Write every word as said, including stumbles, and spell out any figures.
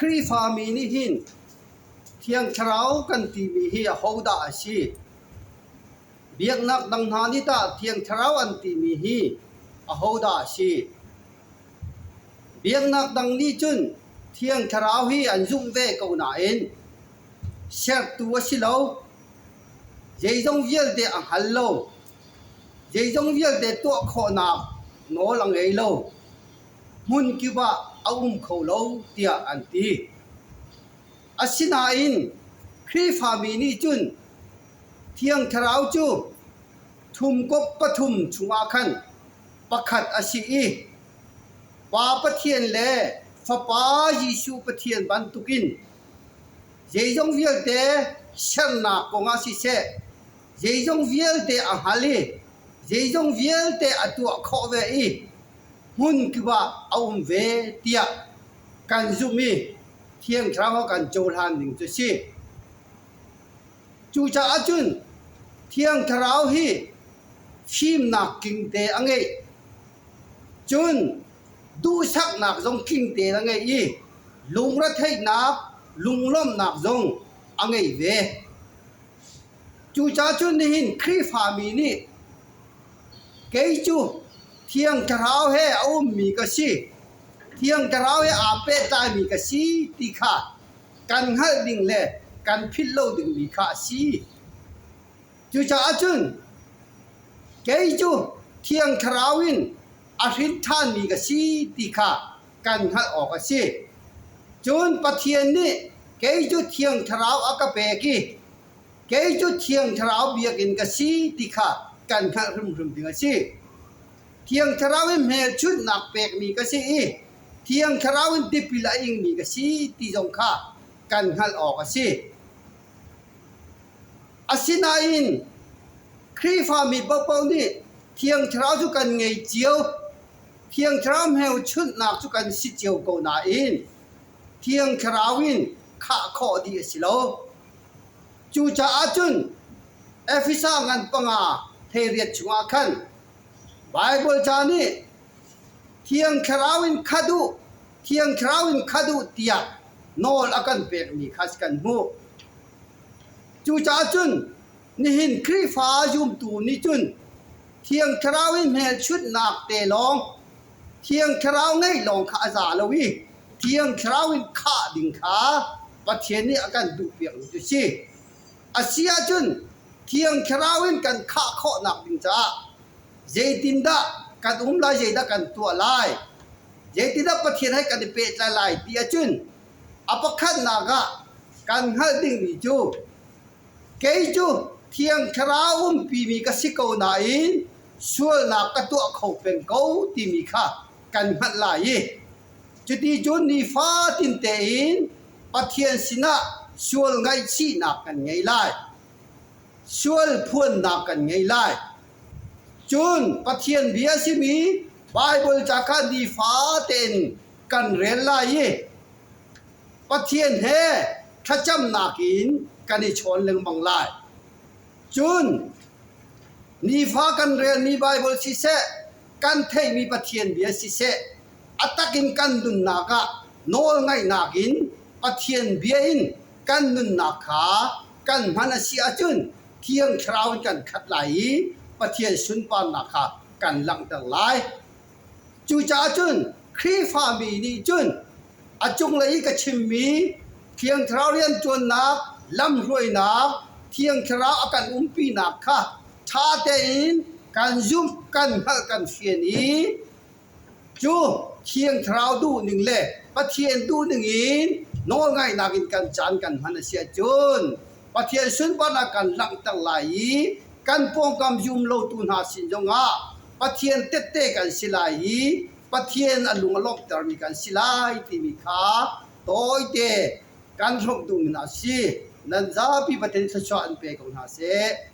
Khrihfa mi nih hin Thiang Thlarau kan timi hi ahodah a si? Biaknak dang hna nih tah Thiang Thlarau an timi hi ahodah a si? Biaknak dang nih cun Thiang Thlarau hi an zumh ve ko nain, sertu a si lo, zeizong vialte a hngal lo, zeizong vialte tuah khawhnak nawl a ngei lo, hmun kip ah a um kho lo, tiah an ti. Asinain Khrihfa mi nih cun Thiang Thlarau cu thumkop pathum chungah khan pakhat a si i, Pa Pathian le Fapa Jesuh Pathian bantukin zeizong vialte serhnak kongah siseh, zeizong vialte a hngal i, zeizong vialte a tuah khawh ve i, hmun kip ah a um ve, tiah kan zumh i, Thiang Thlarau kan cohlan ding cu a si. Cucaah cun Thiang Thlarau hi fimnak kingte a ngeih, cun duhsaknak zong kingte a ngeih i, lungretheihnak, lunglawmhnak zong a ngei ve. Cucaah cun nihin Khrihfa mi nih, "Kei cu Thiang Thlarau he a ummi ka si, Thiang Thlarau he aa pehtlaimi ka si," ti kha kan hngalh ding le kan philh lo dingmi kha a si. Cucaah cun, "Kei cu Thiang Thlarau in a hrinṭhanmi ka si," ti kha kan hngalh awk a si. Cun Pathian nih, "Kei cu Thiang Thlarau a ka pek i, kei cu Thiang Thlarau biakinn ka si," ti kha kan hngalh hrimhrim ding a si. "Thiang Thlarau in hmelchunhnak pekmi ka si i, Thiang Thlarau in tipil a ingmi ka si," ti zong kha kan hngalh awk a si. Asinain Khrihfa mi pohpoh nih Thiang Thlarau cu kan ngei cio, Thiang Thlarau hmelchunhnak cu kan si cio ko nain, Thiang Thlarau in khah khawh dih a si lo. Cucaah cun Efesa ngan panga hleiriat chungah khan Baibal ca nih, "Thiang Thlarau in khat uh, Thiang Thlarau in khat uh," tiah nawl a kan pekmi kha kan hmuh. Cucaah cun nihin Khrihfa zumtu nih cun Thiang Thlarau in hmelchunhnak te lawng, Thiang Thlarau ngeih lawng kha a za lo i, Thiang Thlarau in khah ding kha Pathian nih a kan duhpiakmi cu si. A si ahcun Thiang Thlarau in kan khah khawhnak ding caah zeitindah kan um lai, zeidah kan tuah lai, zeitindah Pathian he kan i pehtlai lai ti ahcun a pakhatnak ah kan hngalh dingmi cu, "Kei cu Thiang Thlarau umpimi ka si ko nain sualnak ka tuah kho peng ko," timi kha kan hngalh lai i, cuticun nifa tinte in Pathian sinah sual ngaihchihnak kan ngei lai. Sual phuannak kan ngei lai. Cun Pathian bia a simi Baibal ca kha nifa tein kan rel lai i, Pathian he thlacamnak in kan i chawn lengmang lai. Cun nifa kan relmi Baibal siseh, kan theihmi Pathian bia siseh, a takin kan nunnak ah nawlngaihnak in Pathian bia in kan nunnak kha kan hman a si ahcun, Thiang Thlarau in kan khat lai i Pathian sunparnak kha kan langhter lai. Cucaah cun Khrihfa mi nih cun a cunglei i ka chimmi Thiang Thlarau rianṭuannak, lamhruainak, Thiang Thlarau a kan umpinak kha ṭha tein kan zumh, kan hngalh, kan fian i, cu Thiang Thlarau duhning le Pathian duhning in nawlngaihnak in kan caan kan hman a si ahcun, Pathian sunparnak kan langhter lai i, kan pawngkam zum lotu hna sin zongah Pathian tette kan si lai i, Pathian a lung a lawmhtermi kan si lai timi kha tawite kan hrawmh duhmi hna a si. Nan zapi Pathian thluachuah in pe ko hna seh.